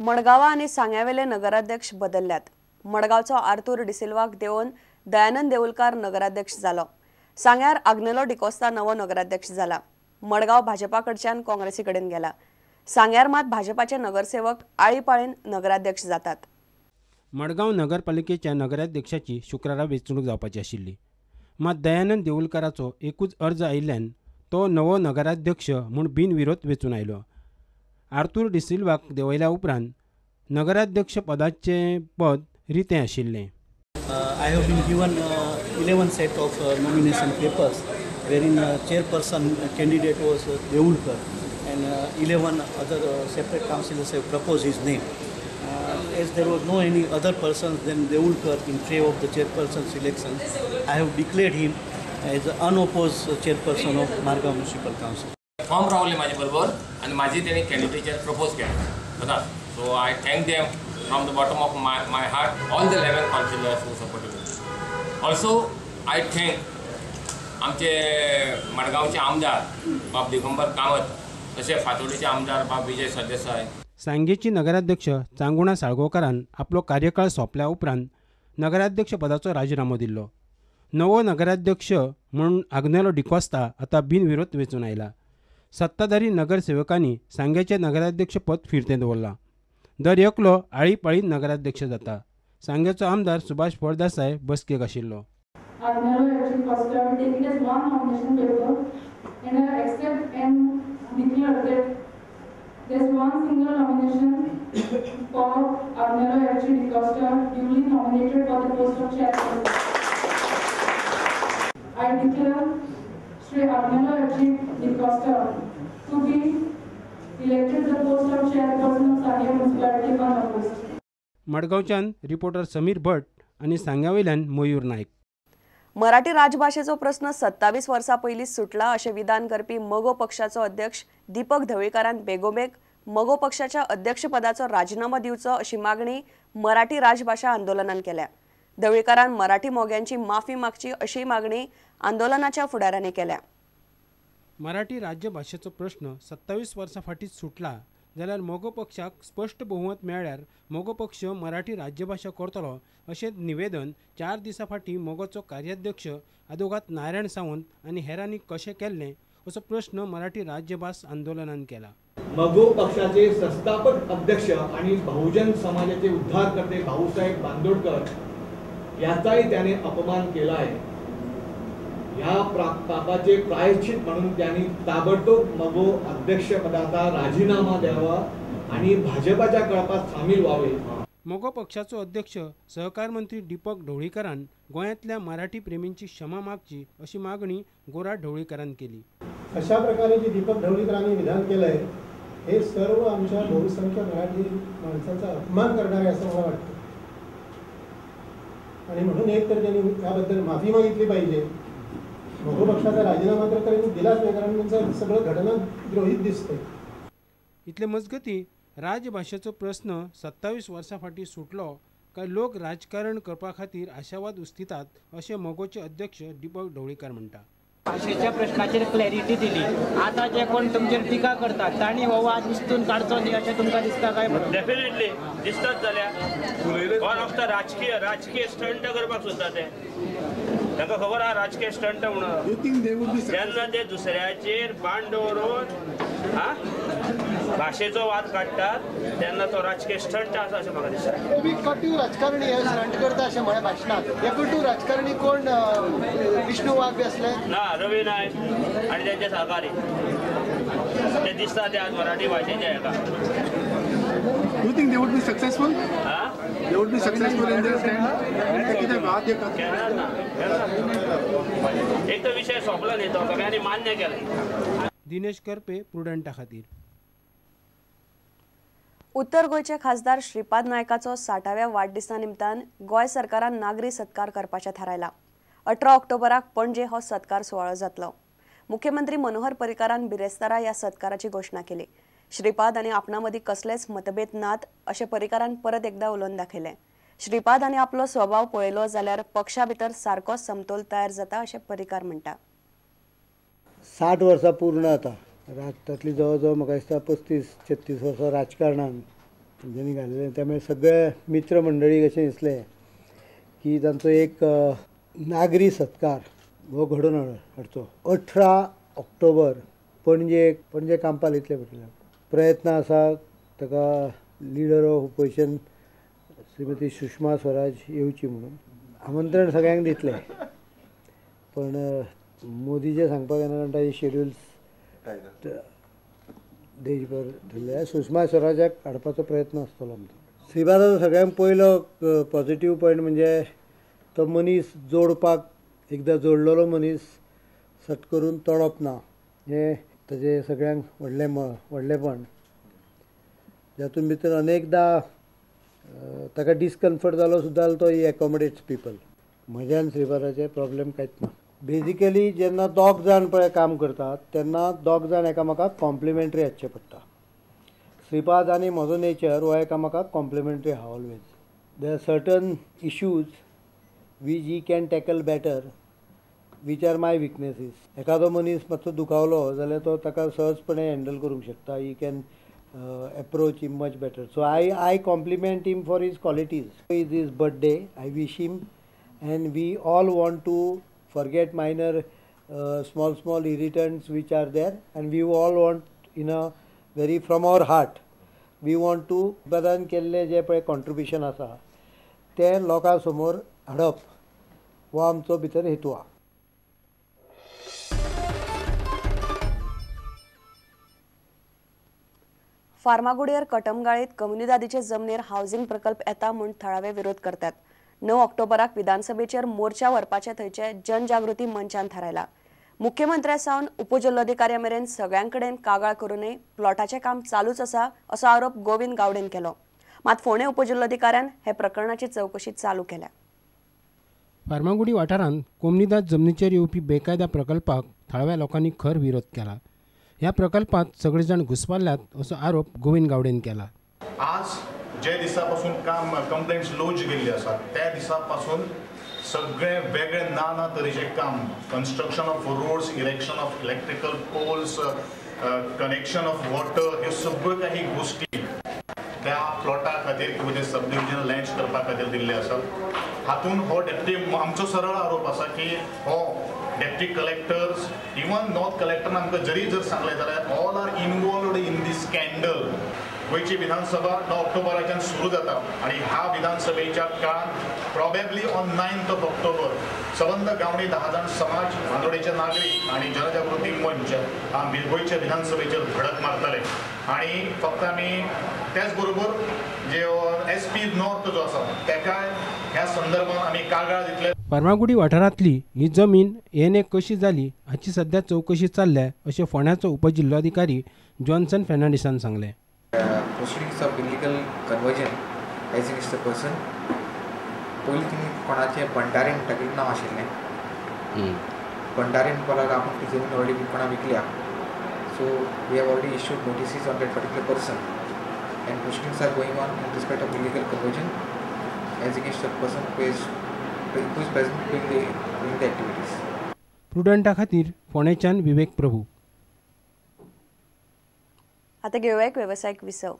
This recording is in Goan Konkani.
मडगांवा आनी सांग्यावेले नगराध्यक्ष बदलल्यात. मडगांवचो आर्थूर डिसिल्वाक देवोवन दयानंद देऊलकार नगराध्यक्ष जालो. सांग्यार आग्नेलो डिकोस्ता नवो नगराध्यक्ष जाला. मडगांव भाजपा कडच्यान काँग्रेसी कडेन गेला. सांग्यार मात भाजपाचे नगरसेवक आळीपाळीन नगराध्यक्ष जातात. मडगांव नगरपालिकेच्या नगराध्यक्षाची शुक्रारा वेंचणूक जावपाची आशिल्ली. मात दयानंद देऊलकाराचो एकूच अर्ज आयिल्ल्यान तो नवो नगराध्यक्ष म्हूण बिनविरोध वेंचून आयलो. आर्थूर डिसिल्वाक देंवयल्या उपरांत नगराध्यक्ष पदाचें पद रितें आशिल्लें. I have been given 11 set of nomination papers, wherein chairperson candidate was Deulkar and 11 other separate councillors have proposed his name. As there was no any other person than Deulkar in favor of the chairperson selection, I have declared him as an unopposed chairperson of Margao Municipal Council. Form रावले माझे बरोबर आणि माझी त्यांनी कॅन्डिडेचर प्रपोज केले. So I thank them from the bottom of my heart, all the 11 councillors who supported me. Also I thank आमचे मडगांवचे आमदार बाब दिगंबर कामत, तशें फातोडेचे आमदार बाब विजय सरदेसाय. सांगेची नगराध्यक्ष चांगुणा साळगांवकारान आपलो कार्यकाळ सोंपल्या उपरांत नगराध्यक्ष पदाचो राजिनामो दिल्लो. नवो नगराध्यक्ष म्हूण आग्नेलो डिकोस्ता आतां बिनविरोध वेंचून आयला. सत्ताधारी नगरसेवकांनी सांगेचें नगराध्यक्ष पद फिरतें दवरलां. दर एकलो आळीपाळी नगराध्यक्ष जाता. सांगेचो आमदार सुभाष फळदेसाय बसकेक आशिल्लो. Shri Agnelo F.G. D'Costa to be elected the post of chairperson of Sanguem Municipality unopposed. मडगांवच्यान reporter Sameer Bhat आनी सांग्यावयल्यान मयूर नायक. मराठी राजभाषेचो प्रस्न 27 वर्सां पयलीं सुटला अशें विधान करपी मगो पक्षाचो अध्यक्ष दीपक ढवळीकारान बेगोबेग मगो पक्षाच्या अध्यक्षपदाचो राजीनामो दिवचो अशी मागणी मराठी राजभाषा आंदोलनान केल्या. ढवळीकारान मराठी मोग्यांची माफी मागची अशी मागणी आंदोलनाच्या फुडाऱ्यांनी केल्या. मराठी राज्यभाषेचो प्रश्न 27 वर्सां फाटीं सुटला जाल्यार मगो पक्षाक स्पश्ट बहुमत मेळ्ळ्यार मगो पक्ष मराठी राज्यभाषा करतलो अशें निवेदन 4 दिसां फाटीं मगोचो कार्याध्यक्ष आदोगाद नारायण सावंत आनी हेरांनी कशें केल्लें असो प्रश्न मराठी राज्यभास आंदोलनान केला. मगो पक्षाचे संस्थापक अध्यक्ष आणि बहुजन समाजाचे उद्धारकर्ते भाऊसाहेब बांदोडकर याचाही त्याने अपमान केला आहे. ह्या पापाचे प्रायश्चित म्हणून त्यांनी ताबडतोब मगो अध्यक्षपदाचा राजीनामा द्यावा आणि भाजपाच्या कळपात सामील व्हावे. मगो पक्षाचो अध्यक्ष सहकार मंत्री दीपक ढवळीकारान गोंयांतल्या मराठी प्रेमींची क्षमा मागची अशी मागणी गोरा ढवळीकारान केली. अशा प्रकारे जे दीपक ढवळीकरांनी विधान केलंय हे सर्व आमच्या बहुसंख्य मराठी माणसांचा अपमान करणारे असं मला वाटतं आणि म्हणून एक तर त्यांनी त्याबद्दल माफी मागितली पाहिजे. मगो पक्षाचा राजीनामा तर त्यांनी दिलाच नाही, कारण त्यांचं सगळं घटनाद्रोहीत दिसतंय. इतले मजगती राजभाषेचो प्रश्न 27 वर्सां फाटीं सुटलो काय लोक राजकारण करपा खातीर आशावाद उस्तितात अशें मगोचे अध्यक्ष दीपक ढवळीकार म्हणटा. भाशेच्या प्रश्नाचेर क्लॅरिटी दिली, आतां जे कोण तुमचेर टिका करतात तांणी हो वाद उस्तून काडचो न्ही अशें तुमकां दिसता काय? डेफिनेटली दिसतात जाल्यार कोण फक्त राजकीय राजकीय स्टंट करपाक सोदता ते, तांकां खबर आहा राजकीय स्टंट म्हणून. जेन्ना ते दुसऱ्याचेर बाण दवरून भाशेचो वाद काडटात तेन्ना तो राजकीय स्टंट आसा अशें म्हाका दिसता. तुमी कटू राजकारणी हे स्टंट करता अशें म्हळें भाशणांत, हे कटू राजकारणी कोण? विष्णू वाघ बी आसले ना, रवी नायक आनी तेंचे सहकारी ते दिसता ते आज मराठी भाशेचे हेका. Do you think they would be successful? They would be successful in their stand? कितें वाद केन्नाच ना, एक तर विशय सोंपलो न्ही तो, सगळ्यांनी मान्य केलें. दिनेश करपे, प्रुडंटा खातीर. उत्तर गोंयचे खासदार श्रीपाद नायकाचो 60व्या वाडदिसा निमतान गोंय सरकारान नागरी सत्कार करपाचें थारायलां. 18 ऑक्टोबराक पणजे हो सत्कार सुवाळो जातलो. मुख्यमंत्री मनोहर पर्रीकारान बिरेस्तारा ह्या सत्काराची घोशणा केली. श्रीपाद आनी आपणा मदीं कसलेच मतभेद नात अशें पर्रीकारान परत एकदा उलोवन दाखयलें. श्रीपाद आनी आपलो स्वभाव पळयलो जाल्यार पक्षा भितर सारको समतोल तयार जाता अशें पर्रीकार म्हणटा. 60 वर्सां पूर्ण जाता, तातली जवळ जवळ म्हाका दिसता 35-36 वर्सां राजकारणान तेंच्यांनी घालेलें. त्यामुळे सगळे मित्रमंडळी कशें दिसलें की तांचो एक नागरी सत्कार हो घडोवन हाडचो. 18 ऑक्टोबर पणजे पणजे कांपाल इतलें पडटलें. प्रयत्न आसा ताका leader of opposition Shrimati Sushma Swaraj येवची म्हणून आमंत्रण सगळ्यांक दितलें, पण मोदीचें सांगपाक येना कारण ताजे शेड्युल्स देशभर धरले. सुषमा स्वराजाक हाडपाचो प्रयत्न आसतलो आमचो. श्रीपादाचो सगळ्यांत पयलो पॉझिटीव पॉयंट म्हणजे तो मनीस जोडपाक, एकदां जोडलेलो मनीस सट करून तोडप ना, हें ताजें सगळ्यांक व्हडलें व्हडलेंपण. जातून भितर अनेकदां ताका डिस्कम्फर्ट जालो सुद्दां तो ही एकोमोडेट्स पिपल. म्हज्यान श्रीपादाचे प्रॉब्लेम कांयच ना. बेजिकली जेन्ना दोग जाण पळय काम करतात तेन्ना दोग जाण एकामेकाक कॉम्प्लिमेंटरी आसचें पडटा. श्रीपाद आनी म्हजो नेचर हो एकामेकाक कॉम्प्लिमेंटरी आहा always. There are certain issues which he can tackle better, which are my weaknesses. एखादो मनीस मातसो दुखावलो जाल्यार तो ताका सहजपणे हँडल करूंक शकता. He can approach him much better. So I compliment him for his qualities. Is his birthday, I wish him, and we all want to forget minor small small irritants which are there, and we all want in a very from our heart we want to प्रदान केल्ले जे पळय कॉन्ट्रिब्युशन आसा तें लोकां समोर हाडप हो आमचो भितर हेतू आसा. फार्मागुडयेर कटमगाळीत कम्युनिदादीचे जमनीर हावसिंग प्रकल्प येता म्हूण थळावे विरोध करतात. 9 ऑक्टोबराक विधानसभेचेर मोर्चा व्हरपाचें थंयचे जनजागृती मंचान थारायला. मुख्यमंत्र्या सावन उपजिल्लोधिकाऱ्या मेरेन सगळ्यां कडेन कागाळ करूनय प्लॉटाचें काम चालूच आसा असो आरोप गोविंद गावडेन केलो. मात फोंडें उपजिल्लोधिकाऱ्यान हे प्रकरणाची चवकशी चालू केल्या. फार्मागुडी वाठारांत कोमनिदाद जमनीचेर येवपी बेकायदा प्रकल्पाक थळाव्या लोकांनी खर विरोध केला. ह्या प्रकल्पात सगळे जाण घुस्पल्यात असो आरोप गोविंद गावडेन केला. आज जे दिसा पासून काम कंप्लेंट्स लॉज गेल्ली आसा त्या दिसा पासून सगळे वेगळे ना ना तरेचे काम, construction of roads, erection of electrical poles, connection of water, ह्यो सगळ्यो काही गोष्टी त्या प्लॉटा खातीर किंवा ते सब डिविजन लँच करपा खातीर दिल्ले आसात. हातून हो डेप्टी आमचो सरळ आरोप आसा की हो डेप्टी कलेक्टर्स इवन नॉर्थ कलेक्टरान आमकां जरी जर सांगलें जाल्यार all are involved in this scandal. गोंयची विधानसभा 9 ऑक्टोबराच्यान सुरू जाता आनी ह्या विधानसभेच्या काळांत प्रॉबेबली ऑन 9 ऑक्टोबर सबंद गावणी 10 जाण समाज, बांदोडेचे नागरीक आनी जनजागृती मंच गोंयच्या विधानसभेचेर धडक मारतले. आनी फक्त आमी त्याच बरोबर जे एस पी नॉर्थ जो आसा ताका ह्या संदर्भात आमी कागाळ दितले. फार्मागुडी वाठारांतली ही जमीन एन कशी जाली हाची सध्या चवकशी चल्ल्या अशें फोंड्याचो उपजिल्लोधिकारी जॉन्सन फर्नांडीसान सांगलें. Proceedings of illegal conversion as against the person. पयलीं तिणी कोणाचें भंडारी म्हणटा कितें नांव आशिल्लें, भंडारी म्हणपाक लागलो आपूण ती जमीन ऑलरेडी कोणा विकल्या. So we have already issued notices on that particular person and proceedings are going on in respect of illegal conversion as against the person who is present doing the activities. प्रुडंटा खातीर फोंडेच्यान विवेक प्रभू. आता घेऊया एक व्यावसायिक विसव.